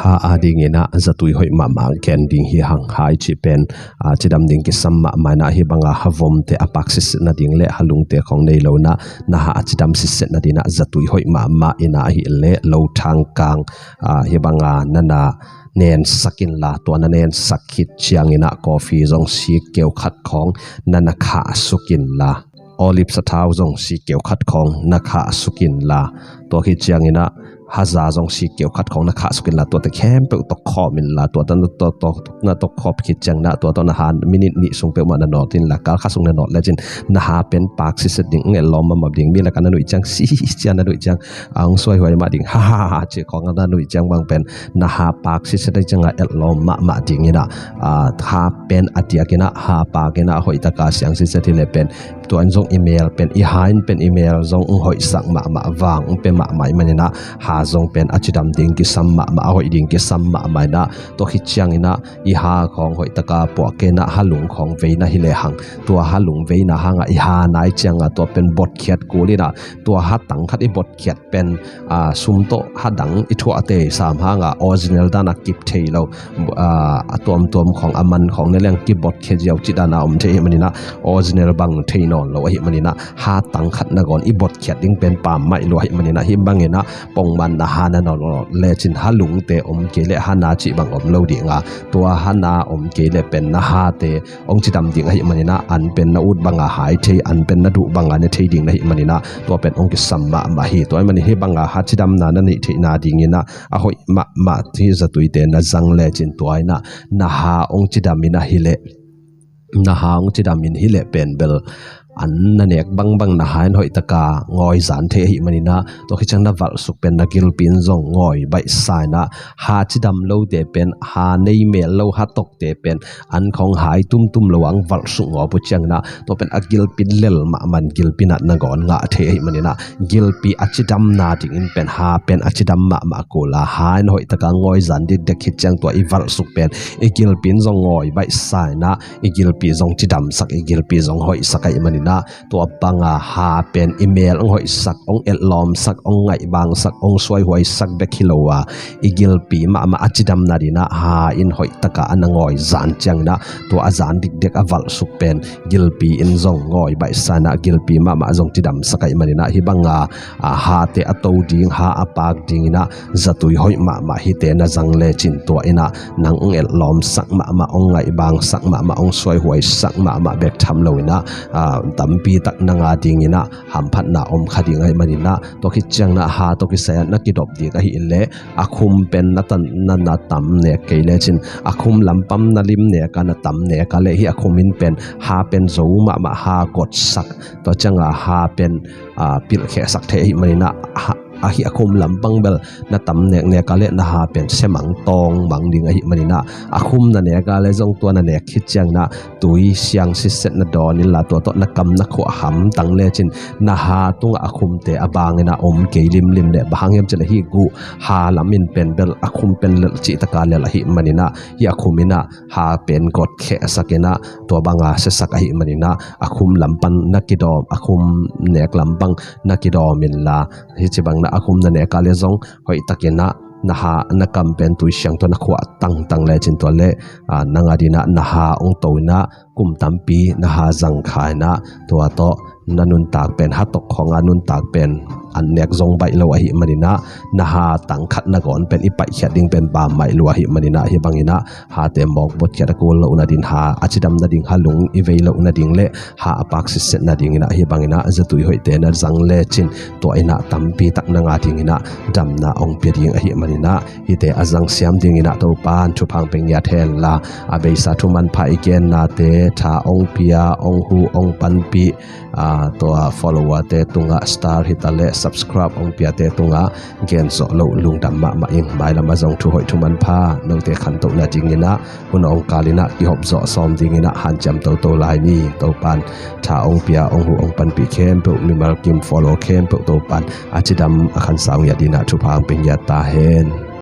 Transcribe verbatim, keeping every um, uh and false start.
Ha a dingin ah zatui hoih mahmah gen ding hi hang. Ha i cih pen a cidam ding kisam mahmah in ah, hih banga ha vomte a paak sitset nading le ha lungte khawng nei lo in ah, na ha a cidam sitset nading ah zatui hoih mahmah in ah, ahih leh lo thangkang, a, hih banga na na nensak inla, tua na nensak khit ciangin ah coffee zong sikkeu khat khawng na na khahsuk inla, olive sathau zong sikkeu khat khawng na khahsuk inla, tua khit ciangin ah haza zong sikkeu khat khawng na khahsuk inla, tuate khempeuh tokkhawm inla, tuate na tawh, tawh, na tokkhawm khit ciangin ah tua tawh na ha minit nih sung peuhmah na nawt inla, kal khat sung na nawt lecin na ha pen paak sitset ding, ong etlawm mahmah ding, mi lakah na nuih ciang, si, cia na nuih ciang, a, ong suaihuai mah ding, ha, ha, ha, cih khawng na nuih ciang bang pen na ha paak sitset ding ciangah etlawm mahmah dingin ah, a, ha pen a diakin ah, ha paakin ah hoihtaka siang sitset hi leh pen, tua in zong i mel pen, i ha in pen i mel zong ong hoihsak mahmah, vang ong pia mahmah ahih manin ah, ha zong pen a cidam ding kisam mahmah, a hoih ding kisam mahmah in ah, tua khit ciangin ah i ha khawng hoihtaka puah kei in ah ha lung khawng vei na hi lehang, tua ha lung veina hangah i ha nai ciangah tua pen botkhiat kul in ah, tua ha tang khat i botkhiat pen, a, sum tawh ha dang i thuah tei sam hangah original dan a kip thei lo, a, a tuamtuam khawng, a man khawng ne leng kibotkhiat ziau cih dan a om thei ahih manin ah, original bang thei nawn lo ahih manin ah, ha tang khat nangawn i botkhiat ding pen pammaih lua ahih manin ah, hih bangin ah pongman na ha na nawt lecin ha lungte om kei leh ha na cih bang om lo ding a, tua ha na om kei leh pen na hate ong cidam ding ahih manin ah, an pen na ut banga hai thei, an pen na duh banga ne thei ding na hih manin ah, tua pen ong kisam mahmah hi. Tua ahih manin hih banga ha cidamna na neih theihna dingin ah, a hoih mahmah hih zatuite na zang lecin tua in ah na ha ong cidam in ahih leh, na ha ong cidam in hi leh pen bel an na nek bangbang na ha in hoihtaka ngawi zan thei ahih manin ah, tua khit ciang na valhsuk pen na gilpi in zong ngawi baihsa in ah, ha cidam lote pen, ha nei mel lo, ha tokte pen an khawng hai tumtum lo ang valhsuk ngawp uh ciangin ah, tua pen a gilpi lel mahmah in gilpi natna nangawn ngah thei ahih manin ah, gilpi a cidamna dingin pen ha pen a cidam mahmah kul a, ha in hoihtaka ngawi zan dikdek khit ciang tua i valhsuk pen i gilpi in zong ngawi baihsa in ah, i gilpi zong cidamsak, i gilpi zong hoihsak ahih manin ah, tua banga ha pen i mel ong hoihsak, ong etlawmsak, ong ngaihbangsak, ong suaihuaisak bek hi lo a, i gilpi mahmah a cidamna dingin ah ha in hoihtaka a na ngawi zan ciangin ah, tua a zan dikdek a valhsuk pen gilpi in zong ngawi baihsa in ah, gilpi mahmah zong cidamsak ahih manin ah, hih banga, a, hate a to ding, ha a paak dingin ah zatui hoih mahmah hite na zang lecin tua in ah nang ong etlawmsak mahmah, ong ngaihbangsak mahmah, ong suaihuaisak mahmah bek tham lo in ah, a, tampi tak na ngah dingin ah hamphatna om kha ding ahih manin ah, tua khit ciangin ah ha tawh kisai ah na kidop ding ahih leh, a khum pen na tan, na, na tam nek kei lecin, a khum lampang na lim nek a, na tam nek a leh, hih a khum in pen ha pen zo mahmah, ha gotsak, tua ciangah ha pen, a, pilhkhehsak thei ahih manin ah, ha, a hih a khum lampang bel na tam neknek a leh na ha pen semang tawngmang ding ahih manin ah, a khum na nek a leh zong tua na nek khit ciangin ah tui siang sitset na dawn inla, tua tawh na kam na khuah hamtang lecin na ha tungah a khumte a bangin ah om kei limlim leh, bang hang hiam cih leh hih guh ha lam in pen bel a khum pen lel cihtaka lel ahih manin ah, hih a khum in ah ha pen gotkhehsak in ah, tua banga siasak ahih manin ah, a khum lampang na kidawm, a khum nek lampang na kidawm inla, hih ci bang in ah a khum na nek a leh zong hoihtakin ah na ha, na kam pen tui siang tawh na khuah tangtang lecin tua leh, a, nang adingin ah na ha ong to in ah kum tampi na ha zangkhai in ah, tua tawh na nuntak pen, ha tok khawng a nuntak pen an nek zong baih lo ahih manin ah, na ha tang khat nangawn pen i paihkhiat ding pen pammaih lua ahih manin ah, hih bangin ah hate mawk botkhiat a kul loh nading, ha a cidam nading, ha lung i vei loh nading leh ha a paak sitset nadingin ah, hih bangin ah zatui hoihte na zang lecin tua in ah tampi tak na ngah dingin ah damna ong pia ding ahih manin ah, hihte a zang siam dingin ah Topan thupha ong pia ngiat hen la, a beisa thu manpha i gennate tha ong pia, ong huh, ong panpih, a, tua followerte tungah star hi ta leh subscribe ong piate tungah gen zawh loh lungdam mahmah ing. Mailam ah zong thu hoih thu manpha note khantoh nadingin ah, hun a ong kal in ah kihop zawh sawm dingin ah hanciam toto lai ni. Topan tha ong pia, ong huh, ong panpih khempeuh, mimal kim follow khempeuh Topan a cidam a khansa ong hi dingin ah thupha ong pia ngiat ta hen.